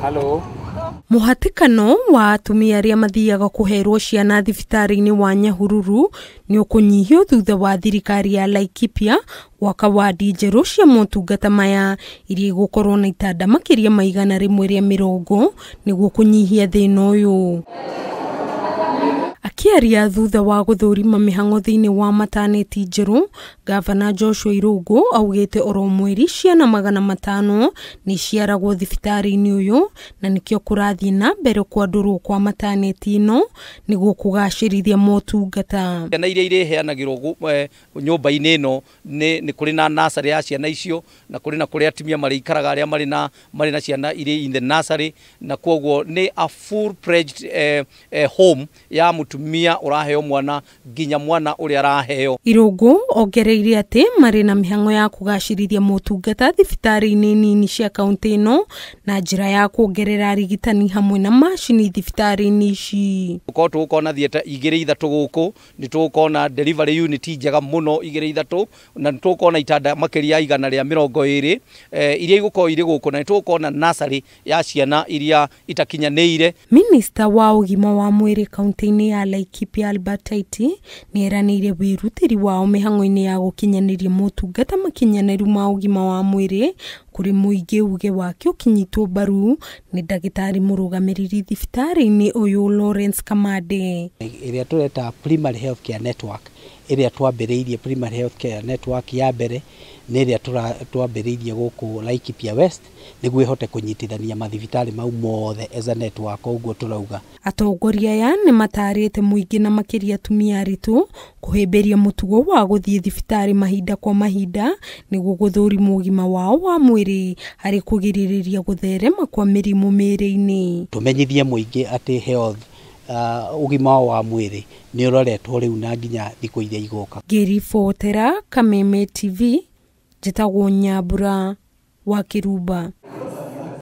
Hello. Mũhatĩkano wa atumia arĩa mathiaga kũherwo ciana thibitarĩ-inĩ wa Nyahururu nĩ ũkũnyihio thutha wa thirikari ya Laikipia gwaka wadi njerũ cia motungata maya iria igũkorwo na itanda makĩria ma 120 nĩguo kũnyihia thĩna ũyũ. Akĩaria thutha wa gũthũrima mĩhang'o thĩinĩ wa mataneti njerũ, Gavana Joshua Irũngũ augĩte oro mweri ciana 500 nĩ ciaragwo thibitarĩ-inĩ ũyũ na nĩkĩo kũrathiĩ na mbere kwandũrwo kwa mataneti ĩno nĩguo kũgacĩrithia motungata. Ciana iria irĩheanagĩrwo nyũmba-inĩ ĩno nĩ kũrĩ na nursery ya ciana icio na kũrĩ na kũrĩa atumia marĩikaraga arĩa marĩ na ciana irĩ in the nursery, na kwoguo nĩ a full fledged home ya mũtumia ũraheo mwana nginya mwana ũrĩa araheo. Irũngũ ongereire atĩ marĩ na mĩhang'o ya kũgacĩrithia motungata thibitarĩ-inĩ nini cia kaunti ĩno na njĩra ya kuongerera arigitani hamwe na macini thibitarĩ-inĩ ici. Tũgũkorwo na theatre 2 3 gũkũ, nĩ tũgũkorwo na delivery unit njega mũno 2 3, na nĩ tũgũkorwo na itanda makĩria ya 120 iria igũkorwo irĩ gũkũ, na nĩ tũgũkorwo na nursery ya ciana iria itakinyanĩire. Minista wa ũgima wa mwĩrĩ kaunti-inĩ ya Laikipia Albert Taiti nĩ eranĩire wĩrutĩri wao mĩhang'o-inĩ ya gũkinyanĩria motungata makinyanĩru ma ũgima wa mwĩrĩ kũrĩ mũingĩ, uge wake ũkĩnyitwo mbaru nĩ ndagĩtarĩ mũrũgamĩrĩri thibitarĩ-inĩ ũyũ Lawrence Kamande. Ĩrĩa tũreta Primary Health Care Network, ĩrĩa twambĩrĩirie Primary Health Care Network ya mbere nĩ ĩrĩa twambĩrĩirie gũkũ Laikipia West nĩguo ĩhote kũnyitithania mathibitarĩ mau mothe as a network, ũguo tũrauga. Atongoria aya nĩ matarĩte mũingĩ na makĩria atumia aritũ kũhĩmbĩria mũtugo wa gũthiĩ thibitarĩ mahinda kwa mahinda nĩguo gũthũrimwo ũgima wao wa mwĩrĩ harĩ kũgirĩrĩria gũtherema kwa mĩrimũ mĩĩrĩ-inĩ. Tũmenyithie mũingĩ atĩ health ũgima wa mwĩrĩ nĩ ũroretwo rĩu na nginya thikũ iria igũka. Ngĩribotera Kameme TV, njĩtagwo Nyambura wa Kĩrumba.